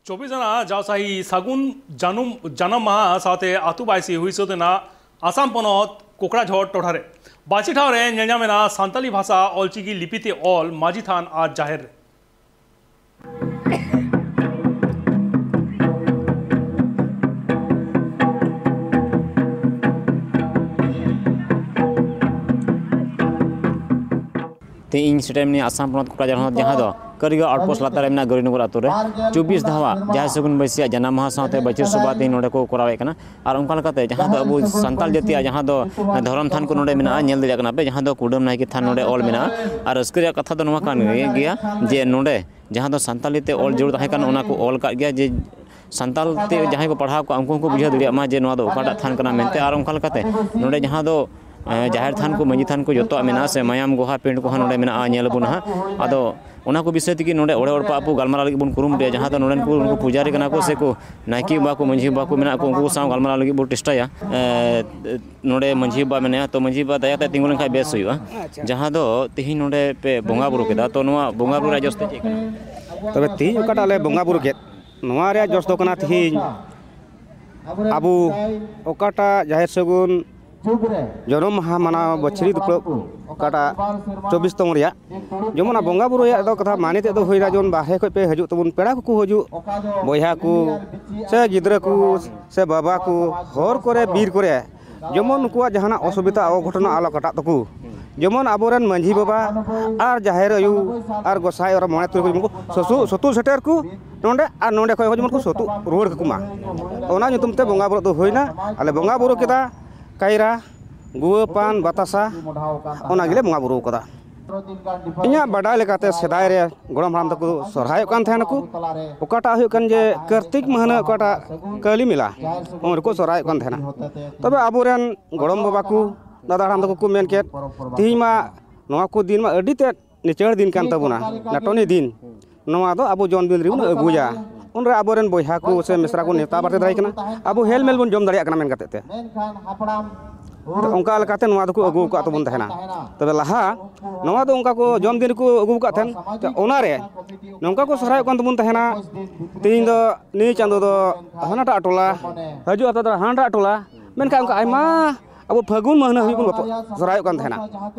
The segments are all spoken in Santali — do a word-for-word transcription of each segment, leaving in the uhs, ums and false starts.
ᱪᱚᱵᱵᱤᱥ ᱟᱱᱟᱜ ᱡᱟᱣᱥᱟᱦᱤ ᱥᱟᱹᱜᱩᱱ ᱡᱟᱹᱱᱩᱢ ᱡᱟᱱᱟᱢ ᱢᱟᱦᱟ ᱥᱟᱶᱛᱮ ᱟᱹᱛᱩ ᱵᱟᱭᱥᱤ ᱦᱩᱭ ᱥᱟᱹᱛ ᱮᱱᱟ ᱟᱥᱟᱢ ᱯᱚᱱᱚᱛ ᱠᱳᱠᱲᱟᱡᱷᱚᱲ ᱴᱚᱴᱷᱟ ᱨᱮ᱾ ᱵᱟᱹᱪᱤ ᱴᱷᱟᱶ ᱨᱮ ᱧᱮᱞ ᱧᱟᱢ ᱮᱱᱟ ᱥᱟᱱᱛᱟᱞᱤ ᱵᱷᱟᱥᱟ ᱚᱞᱪᱤᱠᱤ ᱞᱤᱯᱤ ᱛᱮ ᱚᱞ ᱢᱟᱹᱡᱷᱤ ᱛᱷᱟᱱ ᱟᱨ ᱡᱟᱦᱮᱨ ᱨᱮ᱾ ᱛᱮᱦᱮᱧ ᱤᱧ ᱥᱮᱴᱮᱨ ᱢᱤᱱᱟᱹᱧᱟ ᱟᱥᱟᱢ ᱯᱚᱱᱚᱛ ᱠᱳᱠᱲᱟᱡᱷᱚᱲ ᱦᱚᱱᱚᱛ, ᱡᱟᱦᱟᱸ ᱫᱚ ᱠᱟᱹᱨᱤᱜᱟᱸᱣ ᱟᱣᱩᱴᱯᱳᱥᱴ ᱞᱟᱛᱟᱨ ᱨᱮ ᱢᱮᱱᱟᱜ ᱜᱟᱹᱨᱤᱱᱚᱜᱚᱨ ᱟᱛᱳ ᱨᱮ᱾ ᱪᱚᱵᱵᱤᱥ ᱫᱷᱟᱣᱟᱜ ᱡᱟᱦᱮᱨ ᱥᱟᱹᱜᱩᱱ ᱵᱟᱹᱭᱥᱤᱭᱟᱜ ᱡᱟᱱᱟᱢ ᱢᱟᱦᱟ ᱥᱟᱶᱛᱮ ᱵᱟᱹᱪᱤᱨ ᱥᱚᱵᱷᱟ ᱛᱮᱦᱮᱧ ᱱᱚᱰᱮ ᱠᱚ ᱠᱚᱨᱟᱣᱮᱫ ᱠᱟᱱᱟ᱾ ᱟᱨ ᱚᱱᱠᱟ ᱞᱮᱠᱟᱛᱮ ᱡᱟᱦᱟᱸ ᱫᱚ ᱟᱵᱚ ᱥᱟᱱᱛᱟᱲ ᱡᱟᱹᱛᱤᱭᱟᱜ ᱡᱟᱦᱟᱸ ᱫᱚ ᱫᱷᱚᱨᱚᱢ ᱛᱷᱟᱱ ᱠᱚ ᱱᱚᱰᱮ ᱢᱮᱱᱟᱜᱼᱟ, ᱧᱮᱞ ᱫᱟᱲᱮᱭᱟᱜ ᱠᱟᱱᱟ ᱯᱮ, ᱡᱟᱦᱟᱸ ᱫᱚ ᱠᱩᱰᱟᱹᱢ ᱱᱟᱭᱠᱮ ᱛᱷᱟᱱ ᱱᱚᱰᱮ ᱚᱞ ᱢᱮᱱᱟᱜᱼᱟ᱾ ᱟᱨ ᱨᱟᱹᱥᱠᱟᱹ ᱨᱮᱭᱟᱜ ᱠᱟᱛᱷᱟ ᱫᱚ ᱱᱚᱣᱟ ᱠᱟᱱ ᱜᱮᱭᱟ ᱡᱮ ᱱᱚᱰᱮ ᱡᱟᱦᱟᱸ ᱫᱚ ᱥᱟᱱᱛᱟᱞᱤ ᱛᱮ ᱚᱞ ᱡᱳᱲ ᱛᱟᱦᱮᱸ ᱠᱟᱱᱟ, ᱚᱱᱟ ᱠᱚ ᱚᱞ ᱠᱟᱜ ᱜᱮᱭᱟ, ᱡᱮ ᱥᱟᱱᱛᱟᱞ ᱛᱮ ᱡᱟᱦᱟᱸᱭ ᱠᱚ ᱯᱟᱲᱦᱟᱣ ᱠᱚᱣᱟ, ᱩᱱᱠᱩ ᱦᱚᱸᱠᱚ ᱵᱩᱡᱷᱟᱹᱣ ᱫᱟᱲᱮᱭᱟᱜ ᱢᱟ ᱡᱮ ᱱᱚᱣᱟ ᱫᱚ ᱚᱠᱟᱴᱟᱜ ᱛᱷᱟᱱ ᱠᱟᱱᱟ ᱢᱮᱱᱛᱮ᱾ ᱟᱨ ᱚᱱᱠᱟ ᱞᱮᱠᱟᱛᱮ ᱱᱚᱰᱮ ᱡᱟᱦᱟᱸ ᱫᱚ, ᱮᱸ, ᱡᱟᱦᱮᱨ ᱛᱷᱟᱱ ᱠᱚ, ᱢᱟᱹᱡᱷᱤ ᱛᱷᱟᱱ ᱠᱚ ᱡᱚᱛᱚᱣᱟᱜ ᱢᱮᱱᱟᱜᱼᱟ, ᱥᱮ ᱢᱟᱭᱟᱢ ᱜᱚᱦᱟ ᱯᱤᱸᱰ ᱠᱚᱦᱚᱸ ᱱᱚᱰᱮ ᱢᱮᱱᱟᱜᱼᱟ, ᱧᱮᱞ ᱟᱵᱚᱱ ᱱᱟᱦᱟᱜ᱾ ᱟᱫᱚ ᱚᱱᱟ ᱠᱚ ᱵᱤᱥᱚᱭ ᱛᱮᱜᱮ ᱱᱚᱰᱮ ᱚᱲᱮ ᱚᱲᱯᱟ ᱟᱵᱚ ᱜᱟᱞᱢᱟᱨᱟᱣ ᱞᱟᱹᱜᱤᱫ ᱵᱚᱱ ᱠᱩᱨᱩᱢᱩᱴᱩᱭᱟ, ᱡᱟᱦᱟᱸ ᱫᱚ ᱱᱚᱰᱮᱱ ᱠᱚ ᱩᱱᱠᱩ ᱯᱩᱡᱟᱨᱤ ᱠᱟᱱᱟ ᱠᱚ, ᱥᱮ ᱠᱚ ᱱᱟᱭᱠᱮ ᱵᱟᱵᱟ ᱠᱚ, ᱢᱟᱹᱡᱷᱤ ᱵᱟᱵᱟ ᱠᱚ ᱢᱮᱱᱟᱜ ᱠᱚ, ᱩᱱᱠᱩ ᱠᱚ ᱥᱟᱶ ᱜᱟᱞᱢᱟᱨᱟᱣ ᱞᱟᱹᱜᱤᱫ ᱵᱚᱱ ᱪᱮᱥᱴᱟᱭᱟ᱾ ᱮᱸ, ᱱᱚᱰᱮ ᱢᱟᱹᱡᱷᱤ ᱵᱟᱵᱟ ᱢᱮᱱᱟᱭᱟ, ᱛᱚ ᱢᱟᱹᱡᱷᱤ ᱵᱟᱵᱟ ᱫᱟᱭᱟ ᱠᱟᱛᱮ ᱛᱤᱸᱜᱩ ᱞᱮᱱᱠᱷᱟᱱ ᱵᱮᱥ ᱦᱩᱭᱩᱜᱼᱟ᱾ ᱟᱪᱪᱷᱟ᱾ ᱡᱟᱦᱟᱸ ᱫᱚ ᱛᱤᱦᱤᱧ ᱱᱚᱰᱮ ᱯᱮ ᱵᱚᱸᱜᱟ ᱵᱩᱨᱩ ᱠᱮᱫᱟ, ᱛᱚ ᱱᱚᱣᱟ ᱵᱚᱸᱜᱟ ᱵᱩᱨᱩ ᱨᱮᱭᱟᱜ ᱡᱚᱥ ᱫᱚ ᱪᱮᱫ ᱠᱟᱱᱟ? ᱛᱚᱵᱮ ᱛᱤᱦᱤᱧ ᱚᱠᱟᱴᱟᱜ ᱞᱮ ᱵᱚᱸᱜᱟ ᱵᱩᱨᱩ ᱠᱮᱫ, ᱱᱚᱣᱟ ᱨᱮᱭᱟᱜ ᱡᱚᱥ ᱫᱚ ᱠᱟᱱᱟ ᱛᱤᱦᱤᱧ ᱟᱵᱚ ᱚᱠᱟᱴᱟᱜ ᱡᱟᱦᱮᱨ ᱥᱟᱹᱜᱩᱱ ᱡᱚᱱᱚᱢ ᱢᱟᱦᱟ ᱢᱟᱱᱟᱣ ᱵᱟᱹᱪᱷᱨᱤ ᱫᱩᱯᱲᱟᱹᱵ ᱚᱠᱟᱴᱟᱜ ᱪᱚᱵᱵᱤᱥ ᱛᱚᱢ ᱨᱮᱭᱟᱜ, ᱡᱮᱢᱚᱱ ᱚᱱᱟ ᱵᱚᱸᱜᱟ ᱵᱩᱨᱩ ᱨᱮᱭᱟᱜ ᱫᱚ ᱠᱟᱛᱷᱟ ᱢᱟᱱᱮ ᱛᱮᱫ ᱫᱚ ᱦᱩᱭᱱᱟ, ᱡᱮᱢᱚᱱ ᱵᱟᱦᱨᱮ ᱠᱷᱚᱡ ᱯᱮ ᱦᱤᱡᱩᱜ ᱛᱟᱵᱚᱱ, ᱯᱮᱲᱟ ᱠᱚᱠᱚ ᱦᱤᱡᱩᱜ, ᱵᱚᱭᱦᱟ ᱠᱚ ᱥᱮ ᱜᱤᱫᱽᱨᱟᱹ ᱠᱚ ᱥᱮ ᱵᱟᱵᱟ ᱠᱚ, ᱦᱚᱨ ᱠᱚᱨᱮ ᱵᱤᱨ ᱠᱚᱨᱮ ᱡᱮᱢᱚᱱ ᱱᱩᱠᱩᱣᱟᱜ ᱡᱟᱦᱟᱱᱟᱜ ᱚᱥᱩᱵᱤᱫᱷᱟ ᱚᱜᱷᱚᱴᱚᱱ ᱟᱞᱚ ᱠᱟᱴᱟᱜ ᱛᱟᱠᱚ, ᱡᱮᱢᱚᱱ ᱟᱵᱚᱨᱮᱱ ᱢᱟᱹᱡᱷᱤ ᱵᱟᱵᱟ ᱟᱨ ᱡᱟᱦᱮᱨ ᱟᱭᱳ ᱟᱨ ᱜᱚᱸᱥᱟᱭ ᱚᱨ ᱢᱚᱬᱮ ᱛᱩᱨᱩᱭ ᱠᱚ ᱡᱮᱢᱚᱱ ᱠᱚ ᱥᱚᱥᱩ-, ᱥᱚᱛᱩ ᱥᱮᱴᱮᱨ ᱠᱚ ᱱᱚᱰᱮ, ᱟᱨ ᱱᱚᱰᱮ ᱠᱷᱚᱡ ᱦᱚᱸ ᱡᱮᱢᱚᱱ ᱠᱚ ᱥᱚᱛᱩ ᱨᱩᱣᱟᱹᱲ ᱠᱟᱠᱚ ᱢᱟ᱾ ᱚᱱᱟ ᱧᱩᱛᱩᱢ ᱛᱮ ᱵᱚᱸᱜᱟ ᱵᱩᱨᱩ ᱫᱚ ᱦᱩᱭᱱᱟ᱾ ᱟᱞᱮ ᱵᱚᱸᱜᱟ ᱵᱩᱨᱩ ᱠᱮᱫᱟ ᱠᱟᱭᱨᱟ, ᱜᱩᱣᱟᱹ, ᱯᱟᱱ, ᱵᱟᱛᱟᱥᱟ, ᱚᱱᱟ ᱜᱮᱞᱮ ᱵᱚᱸᱜᱟ ᱵᱩᱨᱩ ᱠᱟᱫᱟ᱾ ᱤᱧᱟᱹᱜ ᱵᱟᱰᱟᱭ ᱞᱮᱠᱟᱛᱮ ᱥᱮᱫᱟᱭ ᱨᱮ ᱜᱚᱲᱚᱢ ᱦᱟᱲᱟᱢ ᱛᱟᱠᱚ ᱥᱚᱨᱦᱟᱭᱚᱜ ᱠᱟᱱ ᱛᱟᱦᱮᱱᱟᱠᱚ᱾ ᱚᱠᱟᱴᱟᱜ ᱦᱩᱭᱩᱜ ᱠᱟᱱ ᱡᱮ ᱠᱟᱨᱛᱤᱠ ᱢᱟᱹᱦᱱᱟᱹ ᱚᱠᱟᱴᱟᱜ ᱠᱟᱹᱞᱤ ᱢᱮᱞᱟ, ᱩᱱ ᱨᱮᱠᱚ ᱥᱚᱨᱦᱟᱭᱚᱜ ᱠᱟᱱ ᱛᱟᱦᱮᱱᱟ᱾ ᱛᱚᱵᱮ ᱟᱵᱚᱨᱮᱱ ᱜᱚᱲᱚᱢ ᱵᱟᱵᱟ ᱠᱚ, ᱫᱟᱫᱟ ᱦᱟᱲᱟᱢ ᱛᱟᱠᱚ ᱠᱚ ᱢᱮᱱ ᱠᱮᱫ, ᱛᱤᱦᱤᱧ ᱢᱟ ᱱᱚᱣᱟ ᱠᱚ ᱫᱤᱱ ᱢᱟ ᱟᱹᱰᱤ ᱛᱮᱫ ᱱᱤᱪᱟᱹᱲ ᱫᱤᱱ ᱠᱟᱱ ᱛᱟᱵᱚᱱᱟ, ᱱᱟᱴᱚᱱᱤ ᱫᱤᱱ᱾ ᱱᱚᱣᱟ ᱫᱚ ᱟᱵᱚ ᱡᱚᱱᱢ ᱫᱤᱱ ᱨᱮᱵᱚᱱ ᱟᱹᱜᱩᱭᱟ᱾ ᱩᱱᱨᱮ ᱟᱵᱚᱨᱮᱱ ᱵᱚᱭᱦᱟ ᱠᱚ ᱥᱮ ᱢᱤᱥᱨᱟ ᱠᱚ ᱱᱮᱣᱛᱟ ᱵᱟᱨᱛᱮ ᱫᱟᱲᱮ ᱠᱟᱱᱟ, ᱟᱵᱚ ᱦᱮᱞ ᱢᱮᱞ ᱵᱚᱱ ᱡᱚᱢ ᱫᱟᱲᱮᱭᱟᱜ ᱠᱟᱱᱟ ᱢᱮᱱ ᱠᱟᱛᱮ ᱛᱮ᱾ ᱛᱚ, ᱚᱱᱠᱟ ᱞᱮᱠᱟᱛᱮ ᱱᱚᱣᱟ ᱫᱚᱠᱚ ᱟᱹᱜᱩ ᱟᱠᱟᱫ ᱛᱟᱵᱚᱱ ᱛᱟᱦᱮᱱᱟ᱾ ᱛᱚᱵᱮ ᱞᱟᱦᱟ ᱱᱚᱣᱟ ᱫᱚ ᱚᱱᱠᱟ ᱠᱚ ᱡᱚᱢ ᱫᱤᱱ ᱨᱮᱠᱚ ᱟᱹᱜᱩ ᱟᱠᱟᱫ ᱛᱟᱦᱮᱱ, ᱛᱚ, ᱚᱱᱟᱨᱮ ᱱᱚᱝᱠᱟ ᱠᱚ ᱥᱚᱨᱦᱟᱭᱚᱜ ᱠᱟᱱ ᱛᱟᱵᱚᱱ ᱛᱟᱦᱮᱱᱟ᱾ ᱛᱮᱦᱮᱧ ᱫᱚ ᱱᱤᱭᱟᱹ ᱪᱟᱸᱫᱚ ᱫᱚ ᱦᱟᱱᱟᱴᱟᱜ ᱴᱚᱞᱟ, ᱦᱤᱡᱩᱜ ᱦᱟᱯᱛᱟ ᱫᱚ ᱦᱟᱱᱟᱴᱟᱜ ᱴᱚᱞᱟ, ᱢᱮᱱᱠᱷᱟᱱ ᱚᱱᱠᱟ ᱟᱭᱢᱟ ᱟᱵᱚ ᱯᱷᱟᱹᱜᱩᱱ ᱢᱟᱹᱦᱱᱟᱹ ᱦᱟᱹᱵᱤᱡ ᱵᱚᱱ ᱵᱟᱯ-, ᱥᱚᱨᱦᱟᱭᱚᱜ ᱠᱟᱱ ᱛᱟᱦᱮᱱᱟ᱾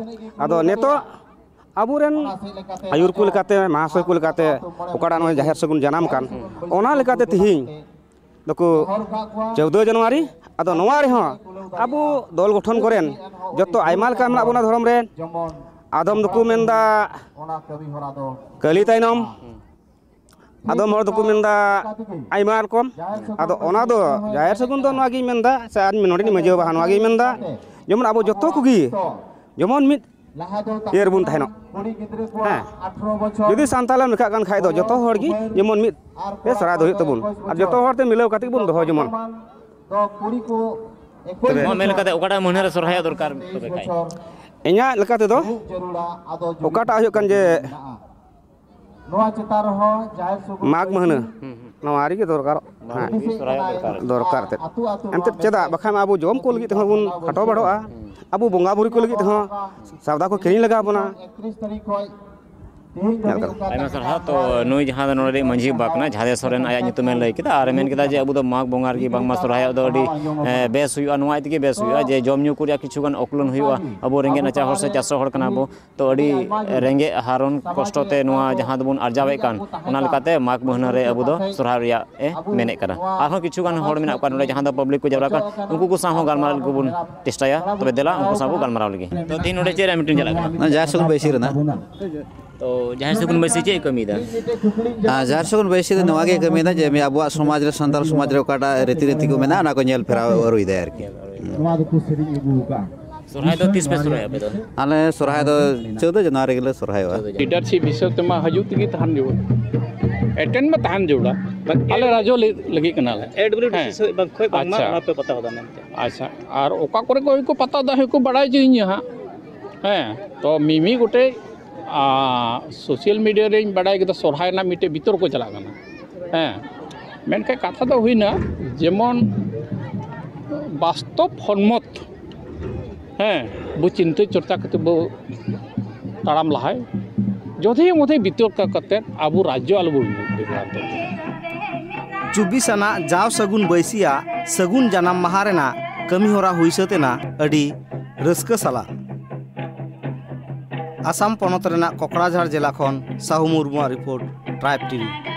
ᱟᱫᱚ ᱱᱤᱛᱚᱜ ᱟᱵᱚᱨᱮᱱ ᱟᱹᱭᱩᱨ ᱠᱚ ᱞᱮᱠᱟᱛᱮ, ᱢᱟᱦᱟᱥᱚᱭ ᱠᱚ ᱞᱮᱠᱟᱛᱮ, ᱚᱠᱟᱴᱟᱜ ᱱᱚᱜᱼᱚᱭ ᱡᱟᱦᱮᱨ ᱥᱟᱹᱜᱩᱱ ᱡᱟᱱᱟᱢ ᱠᱟᱱ, ᱚᱱᱟ ᱞᱮᱠᱟᱛᱮ ᱛᱮᱦᱮᱧ ᱫᱚᱠᱚ ᱪᱳᱫᱽᱫᱳ ᱡᱟᱱᱩᱣᱟᱨᱤ᱾ ᱟᱫᱚ ᱱᱚᱣᱟ ᱨᱮᱦᱚᱸ ᱟᱵᱚ ᱫᱚᱞ ᱜᱚᱴᱷᱚᱱ ᱠᱚᱨᱮᱱ ᱡᱚᱛᱚ ᱟᱭᱢᱟ ᱞᱮᱠᱟ ᱢᱮᱱᱟᱜ ᱵᱚᱱᱟ ᱫᱷᱚᱨᱚᱢ ᱨᱮ᱾ ᱟᱫᱚᱢ ᱫᱚᱠᱚ ᱢᱮᱱᱫᱟ ᱠᱟᱹᱞᱤ ᱛᱟᱭᱱᱚᱢ, ᱟᱫᱚᱢ ᱦᱚᱲ ᱫᱚᱠᱚ ᱢᱮᱱᱫᱟ ᱟᱭᱢᱟ ᱨᱚᱠᱚᱢ᱾ ᱟᱫᱚ ᱚᱱᱟ ᱫᱚ ᱡᱟᱦᱮᱨ ᱥᱟᱹᱜᱩᱱ ᱫᱚ ᱱᱚᱣᱟ ᱜᱤᱧ ᱢᱮᱱᱫᱟ, ᱥᱮ ᱟᱨ ᱱᱚᱰᱮᱱᱤᱡ ᱢᱟᱹᱡᱷᱤ ᱵᱟᱵᱟ ᱦᱚᱸ ᱱᱚᱣᱟ ᱜᱤᱧ ᱢᱮᱱᱫᱟ, ᱡᱮᱢᱚᱱ ᱟᱵᱚ ᱡᱚᱛᱚ ᱠᱚᱜᱮ ᱡᱮᱢᱚᱱ ᱢᱤᱫ ᱤᱭᱟᱹ ᱨᱮᱵᱚᱱ ᱛᱟᱦᱮᱱᱚᱜ᱾ ᱦᱮᱸ, ᱡᱩᱫᱤ ᱥᱟᱱᱛᱟᱲ ᱮᱢ ᱞᱮᱠᱷᱟᱜ ᱠᱟᱱ ᱠᱷᱟᱡ ᱫᱚ ᱡᱚᱛᱚ ᱦᱚᱲ ᱜᱮ ᱡᱮᱢᱚᱱ ᱢᱤᱫ ᱨᱮ ᱥᱚᱨᱦᱟᱭ ᱫᱚ ᱦᱩᱭᱩᱜ ᱛᱟᱵᱚᱱ, ᱟᱨ ᱡᱚᱛᱚ ᱦᱚᱲ ᱛᱮ ᱢᱤᱞᱟᱹᱣ ᱠᱟᱛᱮ ᱜᱮᱵᱚᱱ ᱫᱚᱦᱚ ᱡᱮᱢᱚᱱ᱾ ᱛᱚᱵᱮ ᱱᱚᱣᱟ ᱢᱮᱱ ᱞᱮᱠᱟᱛᱮ ᱚᱠᱟᱴᱟᱜ ᱢᱟᱹᱦᱱᱟᱹ ᱨᱮ ᱥᱚᱨᱦᱟᱭᱚᱜ ᱫᱚᱨᱠᱟᱨ ᱛᱚᱵᱮ ᱠᱷᱟᱡ? ᱤᱧᱟᱹᱜ ᱞᱮᱠᱟ ᱛᱮᱫᱚ ᱚᱠᱟᱴᱟᱜ ᱦᱩᱭᱩᱜ ᱠᱟᱱ ᱡᱮ ᱱᱚᱣᱟ ᱪᱮᱛᱟᱱ ᱨᱮᱦᱚᱸ ᱡᱟᱦᱮᱨ ᱥᱟᱹᱜᱩᱱ ᱢᱟᱜᱽ ᱢᱟᱹᱦᱱᱟᱹ, ᱦᱩᱸ, ᱦᱩᱸ᱾ ᱱᱚᱣᱟ ᱨᱮᱜᱮ ᱫᱚᱨᱠᱟᱨᱚᱜ᱾ ᱱᱚᱣᱟ ᱦᱮᱸ᱾ ᱨᱮᱜᱮ ᱥᱚᱨᱦᱟᱭ ᱫᱚᱨᱠᱟᱨ᱾ ᱫᱚᱨᱠᱟᱨ ᱛᱮ᱾ ᱮᱱᱛᱮᱫ ᱪᱮᱫᱟᱜ? ᱵᱟᱠᱷᱟᱱ ᱟᱵᱚ ᱡᱚᱢ ᱠᱚ ᱞᱟᱹᱜᱤᱫ ᱛᱮᱦᱚᱸ ᱵᱚᱱ ᱠᱷᱟᱴᱚ ᱵᱟᱲᱚᱜᱼᱟ᱾ ᱦᱩᱸ᱾ ᱟᱵᱚ ᱵᱚᱸᱜᱟ ᱵᱩᱨᱩ ᱠᱚ ᱞᱟᱹᱜᱤᱫ ᱛᱮᱦᱚᱸ ᱥᱟᱣᱫᱟ ᱠᱚ ᱠᱤᱨᱤᱧ ᱞᱟᱜᱟᱣ ᱵᱚᱱᱟ᱾ ᱧᱮᱞ ᱠᱟᱫᱟ᱾ ᱟᱭᱢᱟ ᱥᱟᱨᱦᱟᱣ᱾ ᱛᱚ, ᱱᱩᱭ ᱡᱟᱦᱟᱸ ᱫᱚ ᱱᱚᱰᱮ ᱢᱟᱹᱡᱷᱤ ᱵᱟᱵᱟ ᱠᱟᱱᱟ, ᱡᱟᱦᱟᱸ ᱫᱚ ᱥᱚᱨᱮᱱ, ᱟᱭᱟᱜ ᱧᱩᱛᱩᱢᱮ ᱞᱟᱹᱭ ᱠᱮᱫᱟ ᱟᱨ ᱢᱮᱱ ᱠᱮᱫᱟ ᱡᱮ ᱟᱵᱚ ᱫᱚ ᱢᱟᱜᱽ ᱵᱚᱸᱜᱟ ᱨᱮᱜᱮ ᱵᱟᱝᱢᱟ ᱥᱚᱨᱦᱟᱭᱚᱜ ᱫᱚ ᱟᱹᱰᱤ, ᱮ, ᱵᱮᱥ ᱦᱩᱭᱩᱜᱼᱟ, ᱱᱚᱣᱟ ᱛᱮᱜᱮ ᱵᱮᱥ ᱦᱩᱭᱩᱜᱼᱟ ᱡᱮ ᱡᱚᱢ ᱧᱩ ᱠᱚ ᱨᱮᱭᱟᱜ ᱠᱤᱪᱷᱩ ᱜᱟᱱ ᱚᱠᱞᱚᱱ ᱦᱩᱭᱩᱜᱼᱟ᱾ ᱟᱵᱚ ᱨᱮᱸᱜᱮᱡ ᱱᱟᱪᱟᱨ ᱦᱚᱲ ᱥᱮ ᱪᱟᱥᱚᱜ ᱦᱚᱲ ᱠᱟᱱᱟ ᱵᱚ, ᱛᱚ ᱟᱹᱰᱤ ᱨᱮᱸᱜᱮᱡ ᱦᱟᱨᱚᱱ ᱠᱚᱥᱴᱚ ᱛᱮ ᱱᱚᱣᱟ ᱡᱟᱦᱟᱸ ᱫᱚᱵᱚᱱ ᱟᱨᱡᱟᱣᱮᱫ ᱠᱟᱱ, ᱚᱱᱟ ᱞᱮᱠᱟᱛᱮ ᱢᱟᱜᱽ ᱢᱟᱹᱦᱱᱟᱹ ᱨᱮ ᱟᱵᱚ ᱫᱚ ᱥᱚᱨᱦᱟᱭ ᱨᱮᱭᱟᱜ ᱮ ᱢᱮᱱᱮᱫ ᱠᱟᱱᱟ᱾ ᱟᱨᱦᱚᱸ ᱠᱤᱪᱷᱩ ᱜᱟᱱ ᱦᱚᱲ ᱢᱮᱱᱟᱜ ᱠᱚᱣᱟ ᱱᱚᱰᱮ, ᱡᱟᱦᱟᱸ ᱫᱚ ᱯᱟᱵᱽᱞᱤᱠ ᱠᱚ ᱡᱟᱣᱨᱟ ᱠᱟᱱᱟ, ᱩᱱᱠᱩ ᱠᱚ ᱥᱟᱶ ᱦᱚᱸ ᱜᱟᱞᱢᱟᱨᱟᱣ ᱞᱟᱹᱜᱤᱫ ᱵᱚᱱ ᱪᱮᱥᱴᱟᱭᱟ᱾ ᱛᱚᱵᱮ ᱫᱮᱞᱟ, ᱩᱱᱠᱩ ᱥᱟᱶ ᱵᱚᱱ ᱜᱟᱞᱢᱟᱨᱟᱣ ᱞᱮᱜᱮ᱾ ᱛᱚ, ᱛᱮᱦᱮᱧ ᱱᱚᱰᱮ ᱪᱮᱫ ᱨᱮᱭᱟᱜ ᱢᱤᱴᱤᱝ ᱪᱟᱞᱟᱜ ᱠᱟᱱᱟ? ᱱᱚᱣᱟ ᱡᱟᱦᱮᱨ ᱥᱟᱹᱜᱩᱱ ᱵᱟᱹᱭᱥᱤ ᱨᱮᱱᱟᱜ᱾ ᱛᱚ, ᱡᱟᱦᱮᱨ ᱥᱟᱹᱜᱩᱱ ᱵᱟᱹᱭᱥᱤ ᱪᱮᱫ ᱮ ᱠᱟᱹᱢᱤᱭᱮᱫᱟ? ᱟᱨ ᱡᱟᱦᱮᱨ ᱥᱟᱹᱜᱩᱱ ᱵᱟᱹᱭᱥᱤ ᱫᱚ ᱱᱚᱣᱟ ᱜᱮ ᱠᱟᱹᱢᱤᱭᱮᱫᱟ ᱡᱮ ᱟᱵᱚᱣᱟᱜ ᱥᱚᱢᱟᱡᱽ ᱨᱮ, ᱥᱟᱱᱛᱟᱲ ᱥᱚᱢᱟᱡᱽ ᱨᱮ ᱚᱠᱟᱴᱟᱜ ᱨᱤᱛᱤ ᱨᱤᱛᱤ ᱠᱚ ᱢᱮᱱᱟᱜᱼᱟ, ᱚᱱᱟ ᱠᱚ ᱧᱮᱞ ᱯᱷᱮᱨᱟᱣ ᱟᱹᱨᱩᱭᱮᱫᱟᱭ ᱟᱨᱠᱤ᱾ ᱱᱚᱣᱟ ᱫᱚᱠᱚ ᱥᱮᱨᱮᱧ ᱟᱹᱜᱩ ᱟᱠᱟᱫᱼᱟ᱾ ᱥᱚᱨᱦᱟᱭ ᱫᱚ ᱛᱤᱥ ᱯᱮ ᱥᱚᱨᱦᱟᱭᱚᱜᱼᱟ ᱟᱯᱮ ᱫᱚ? ᱟᱞᱮ ᱥᱚᱨᱦᱟᱭ ᱫᱚ ᱪᱳᱫᱽᱫᱳ ᱡᱟᱱᱩᱣᱟᱨᱤ ᱜᱮᱞᱮ ᱥᱚᱨᱦᱟᱭᱚᱜᱼᱟ᱾ ᱪᱳᱫᱽᱫᱳ ᱡᱟᱱᱩᱣᱟᱨᱤ᱾ ᱞᱤᱰᱟᱨᱥᱤᱯ ᱦᱤᱥᱟᱹᱵ ᱛᱮᱢᱟ ᱦᱤᱡᱩᱜ ᱛᱮᱜᱮ ᱛᱟᱦᱮᱱ ᱡᱟᱹᱨᱩᱲ᱾ ᱮᱴᱮᱱᱰ ᱢᱟ ᱛᱟᱦᱮᱱ ᱡᱟᱹᱨᱩᱲᱟ᱾ ᱵᱟᱝ, ᱟᱞᱮ ᱨᱟᱡᱽᱭᱚ ᱞᱟᱹ-, ᱞᱟᱹᱜᱤᱫ ᱠᱟᱱᱟᱞᱮ᱾ ᱮᱰ ᱵᱞᱩ ᱰᱤ ᱥᱤ ᱦᱮᱸ᱾ ᱥᱮᱫ ᱵᱟᱝ ᱠᱷᱚᱡ ᱵᱟᱝᱢᱟ ᱟᱪᱪᱷᱟ᱾ ᱚᱱᱟ ᱯᱮ ᱯᱟᱛᱟ ᱠᱟᱫᱟ ᱢᱮᱱᱛᱮ᱾ ᱟᱪᱪᱷᱟ, ᱟᱨ ᱚᱠᱟ ᱠᱚᱨᱮ ᱠᱚ ᱠᱚ ᱯᱟᱛᱟ ᱫᱟ ᱦᱚᱸ ᱠᱚ ᱵᱟᱲᱟᱭ ᱦᱚᱪᱚᱭᱤᱧᱟ ᱦᱟᱸᱜ᱾ ᱦᱮᱸ, ᱛᱚ ᱢᱤᱢᱤ ᱜᱚᱴᱮᱡ, ᱟᱸ, ᱥᱳᱥᱟᱞ ᱢᱤᱰᱤᱭᱟ ᱨᱮᱧ ᱵᱟᱲᱟᱭ ᱠᱮᱫᱟ ᱥᱚᱨᱦᱟᱭ ᱨᱮᱱᱟᱜ ᱢᱤᱫᱴᱮᱡ ᱵᱤᱛᱚᱨᱠᱚ ᱪᱟᱞᱟᱜ ᱠᱟᱱᱟ᱾ ᱦᱮᱸ, ᱢᱮᱱᱠᱷᱟᱱ ᱠᱟᱛᱷᱟ ᱫᱚ ᱦᱩᱭᱱᱟ ᱡᱮᱢᱚᱱ ᱵᱟᱥᱛᱚᱵ ᱦᱚᱲᱢᱚᱛ ᱦᱮᱸ, ᱵᱚ ᱪᱤᱱᱛᱟᱹ ᱪᱚᱨᱪᱟ ᱠᱟᱛᱮ ᱵᱚ ᱛᱟᱲᱟᱢ ᱞᱟᱦᱟᱭ᱾ ᱡᱚᱫᱷᱮ ᱢᱚᱫᱷᱮ ᱵᱤᱛᱚᱨᱠᱚ ᱠᱟᱛᱮ ᱟᱵᱚ ᱨᱟᱡᱽᱡᱚ ᱟᱞᱚ ᱵᱚ ᱵᱮᱜᱟᱨ ᱛᱟᱵᱚᱱ᱾ ᱪᱚᱵᱵᱤᱥ ᱟᱱᱟᱜ ᱡᱟᱣ ᱥᱟᱹᱜᱩᱱ ᱵᱟᱹᱭᱥᱤᱭᱟᱜ ᱥᱟᱹᱜᱩᱱ ᱡᱟᱱᱟᱢ ᱢᱟᱦᱟ ᱨᱮᱱᱟᱜ ᱠᱟᱹᱢᱤ ᱦᱚᱨᱟ ᱦᱩᱭ ᱥᱟᱹᱛ ᱮᱱᱟ ᱟᱹᱰᱤ ᱨᱟᱹᱥᱠᱟᱹ ᱥᱟᱞᱟᱜ᱾ ᱟᱥᱟᱢ ᱯᱚᱱᱚᱛ ᱨᱮᱱᱟᱜ ᱠᱚᱠᱲᱟᱡᱷᱟᱲ ᱡᱮᱞᱟ ᱠᱷᱚᱱ ᱥᱟᱦᱩ ᱢᱩᱨᱢᱩᱣᱟᱜ ᱨᱤᱯᱳᱨᱴ, ᱴᱨᱟᱭᱤᱵᱽ ᱴᱤᱵᱷᱤ᱾